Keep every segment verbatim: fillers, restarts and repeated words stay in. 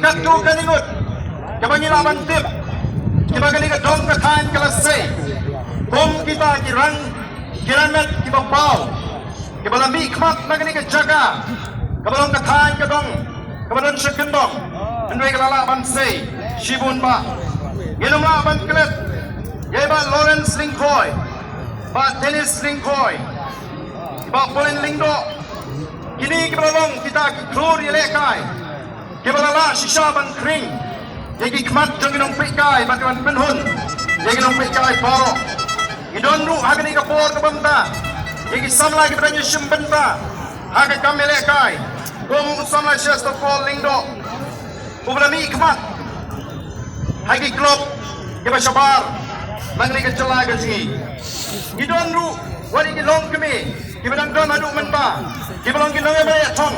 Katto katne ngut kiba ngi lah ban tip kiba kane ka dong ka thaiñ ka la sei kum kita ki rang ki rangbah kiba paw kiba la mihkhmat na kane ka jaka kaba long ka thaiñ ka dong kaba don sha kyndong. Hynrei ka la lah ban sei shibun bah. Ngin ym lah ban klet ïa i Bah Lawrence Lyngkhoi, Bah Dennis Lyngkhoi, Bah Pauline Lyngdoh. Kine kiba la long kita ki khlur ïalehkai kiba la lah shisha ban khring ïa ki khmat jong ki nongpeitkai bad ki ban pynhun ïa ki nongpeitkai baroh. Ngi don ruh ha kane ka por kaba mynta ïa ki samla kiba dang ïashim bynta ha ka kam ïalehkai kum u samla Chester Paul Lyngdoh uba la mihkhmat ha ki club kiba shabar na kane ka jylla ka jong ngi. Ngi don ruh wat ïa ki longkmie kiba dang don haduh mynta kiba long ki nongïabai ïathong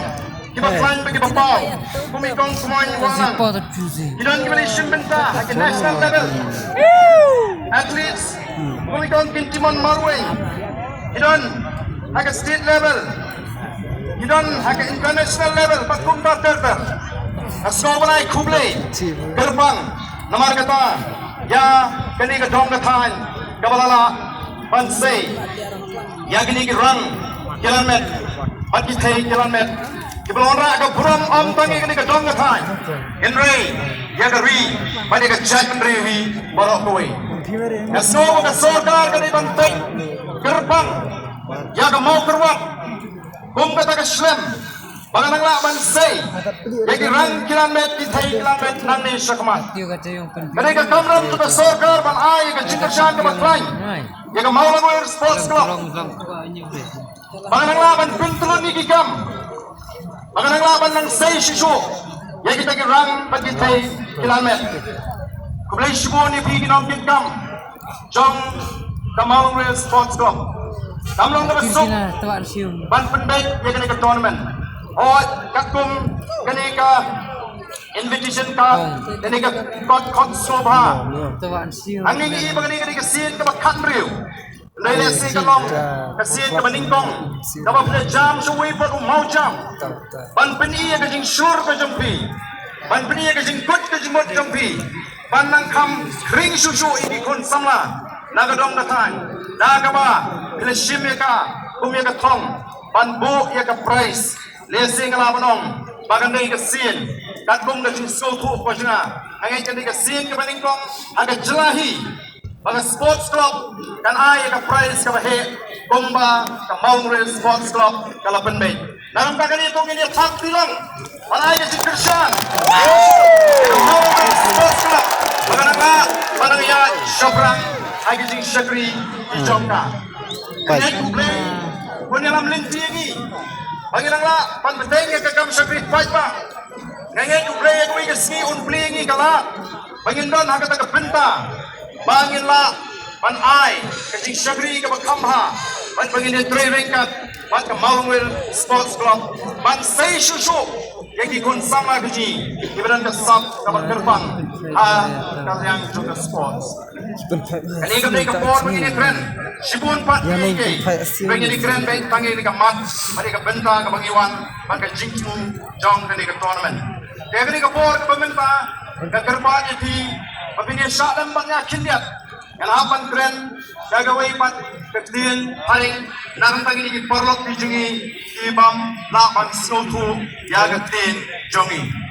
kiba khlaiñ bad kiba paw kum i Kong Kmoin Wahlang. Ngi don kiba la shim bynta ha ki national level athletes kum i Kong Kintimon Marwein. Ngi don ha ka state level, ngi don ha ka international level bad kumta ter ter. Nga sngewbha ban ai khublei kyrpang namar kata ïa kane ka dong ka thaiñ kaba la lah ban sei ïa kine ki rang ki lanmet bad ki thei ki lanmet kiba la wanrah ka burom ym tang ïa kane ka dong ka thaiñ hynrei ïa ka ri bad ïa ka jaitbynriew hi baroh kawei. Nga sngew ba ka sorkar ka dei ban peit kyrpang ïa ka Mawkyrwat kum kata ka shlem ba kan nang lah ban sei ïa ki rang ki lanmet ki thei ki lanmet nangne shakhmat. Ka dei ka kamram jong ka sorkar ban ai ïa ka jingkyrshan kaba khlaiñ ïa ka Mawlangwir Sports Club ba kan nang lah ban pyntlun ïa ki kam ba kan nang lah ban nang sei shuh shuh ïa kita ki rang bad ki thei ki lanmet. Khublei shibun ïa phi ki nongkitkam jong ka Mawlangwir Sports Club. Kam long kaba suk ban pynbeit ïa kane ka tournament. Hooid katkum kane ka invitation card, kane ka kot khot sngewbha. Hangne ngi i ba kane ka dei ka sien kaba khathynriew. Hynrei lehse ka long ka sien kaba nyngkong kaba phi la jam sha uwei pat u mawjam ban pyni ïa ka jingshur ka jong phi, ban pyni ïa ka jingkut ka jingmut jong phi ban nang kham khring shuh shuh ïa ki khun samla na ka dong ka thaiñ da kaba phi la shim ïa ka kum ïa ka thong ban buh ïa ka prize. Lehse nga lah ban ong ba kan dei ka sien katkum ka jingsngewthuh ka jong nga, nga ngeit kan dei ka sien kaba nyngkong ha ka jylla hi ba ka sports club kan ai ïa ka prize kaba heh kumba ka Mawlangwir Sports Club ka la pynbeit. Na ka bynta kane to ngin ïa thap bilang ban ai ka jingkyrshan ïa ka Mawlangwir Sports Club ba kan nang lah ban nang ïaid shaphrang ha ki jingshakri ki jong ka. Nga ngeit U Blei un ïalam lynti ïa ngi ba ngin nang lah ban bteng ïa ka kam shakri paidbah. Nga ngeit U Blei ïa kawei ka sngi un plie ïa ngi ka lad ba ngin don ha kata ka bynta ba ngin lah ban ai ka jingshakri kaba kham bha bad ba ngin ïatrei ryngkat bad ka Mawlangwir Sports Club ban sei shuh shuh ïa ki khun samla ka jong ngi kiba don ka sap kaba kyrpang ha ka liang jong ka sports. Kane ka dei ka por ba ngin ïakren shibun pat ïa kiei kiei. Ba ngin ïakren beit tang ïa ka mat bad ïa ka bynta kaba ngi wan bad ka jingthmu jong kane ka tournament. Te kane ka por kaba mynta nga kyrpad ïa phi ba phin ïa shah lem bad nga khyndiat. Ngan hap ban kren da kawei pat ka ktien phareng na ka bynta kine ki paralok ki jong ngi ki bym lah ban sngewthuh ïa ka ktien jong ngi.